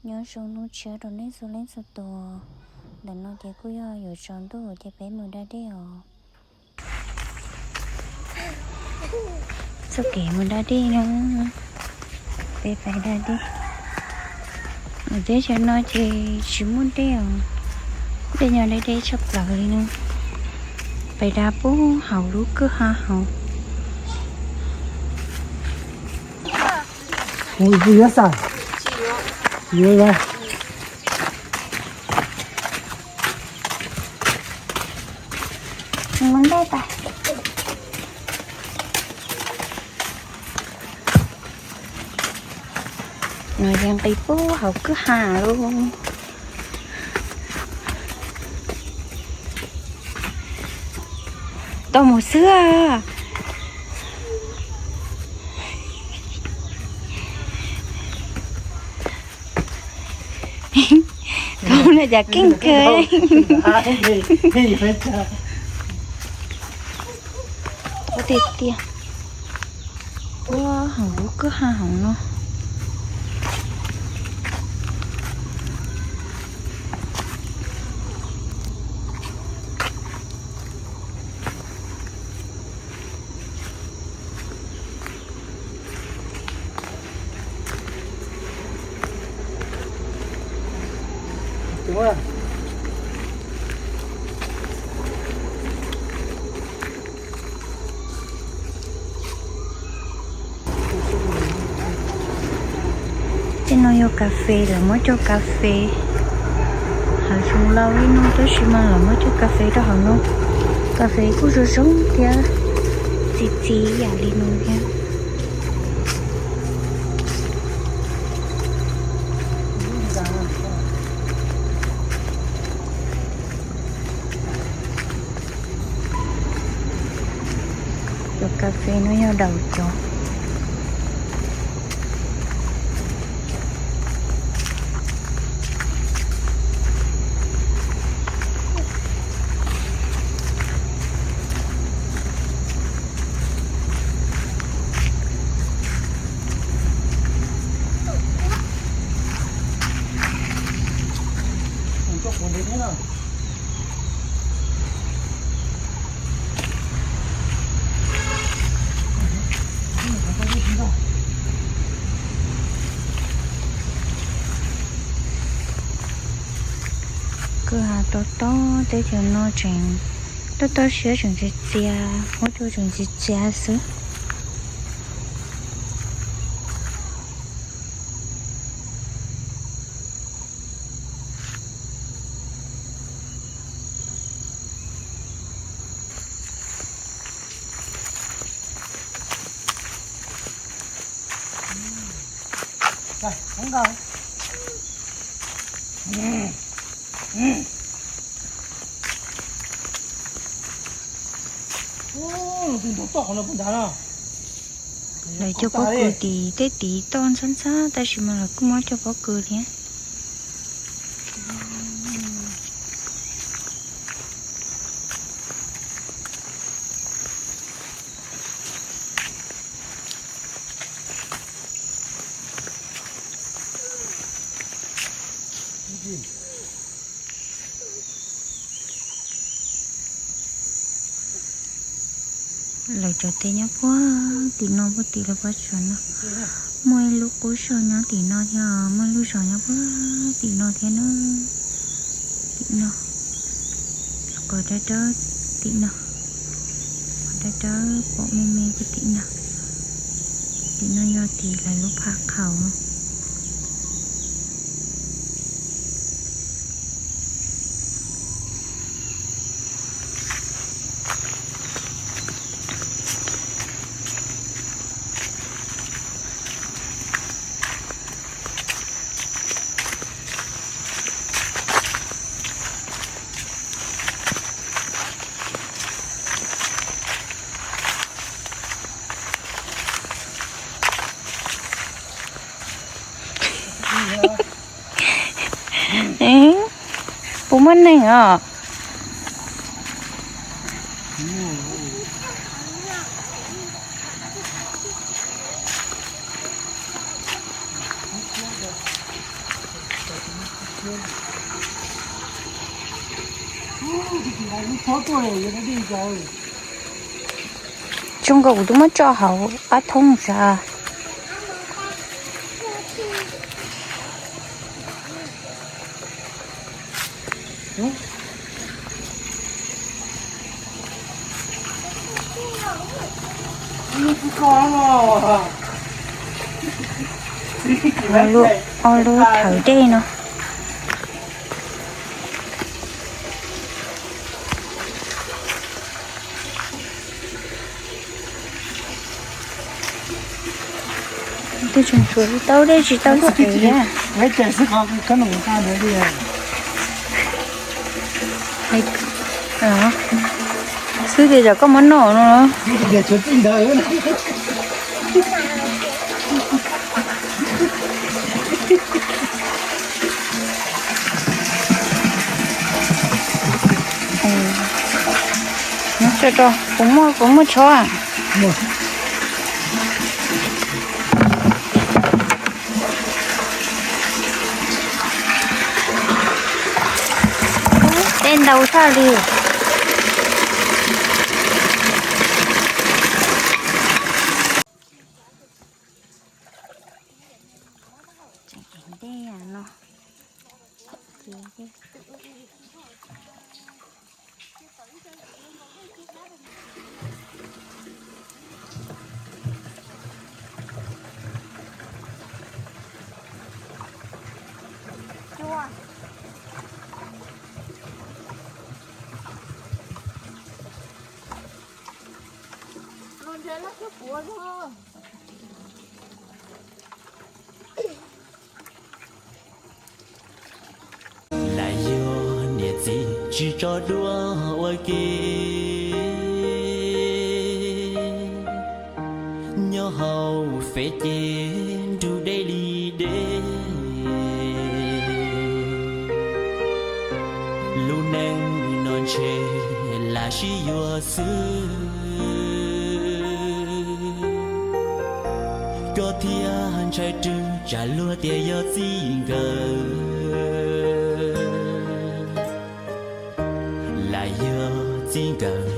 Nyob zoo hnub tshiab rau nej txhua leej txhua tus. Ntawm no ces kuj yog yuav tsaus ntuj ces peb mus da dej os. Txoj kev mus da dej no, peb pais da dej. Teb chaws no ces tsis muaj dej os. Dej nyob deb deb tshaj plaws li no. Pais da pub hauv lub kwj ha hauv. No yog nqis pub hauv kwj ha lauj. Tau mus xwb. Tau na cas keej kawg. Tiag tiag. Ua hauv lub kwj ha hauv no. Tej no yog kas fes, lawv muab cog kas fes. Hav zoov lau li no tab sis mas lawv muab cog kas fes rau hauv no. Kas fes kuj zoo zoo thiab, txi txiv yam li no thiab. Cov kas fes no yog daum cov. Kwj ha tob tob, teb chaws no tseem tob tob siab, tseem txias txias, huab cua tseem txias txias xwb. Lawv cog pob kws tim tej tid toj ntxhab ntxhab tab sis mas lawv kuj muab cog pob kws thiab. Lawv cov teb nyob puag tim no, puag tim lawv pob tsuas no. Muaj ib lub qub zog nyob tim no thiab, muaj ib lub zos nyob puag tim no thiab na. Tim no, qhov dawb dawb tim no, qhov dawb dawb pom me me puag tim no. Tim no yog tim lawv lub phaj qhaum. Puas muaj neeg os? Zoo nkaus kuv twb muab tso hauv qab thoob xwb. Ob lub thawv dej no. Twb tseem tshuav tau dej tsis tau txev. Xwb tias tsam koj muab noj no. Kuv muaj, kuv muaj tsho. Tej ntau tshaj li. Lam yog niam txiv tsis tso dua ua ke, nyob hauv feb ces nrug deb li deb. Lub neej no ntshe lam sib yuav xwb, koj thiaj ntshai rwg tsam luag tias yog txij nkawm. Lam yog txij nkawm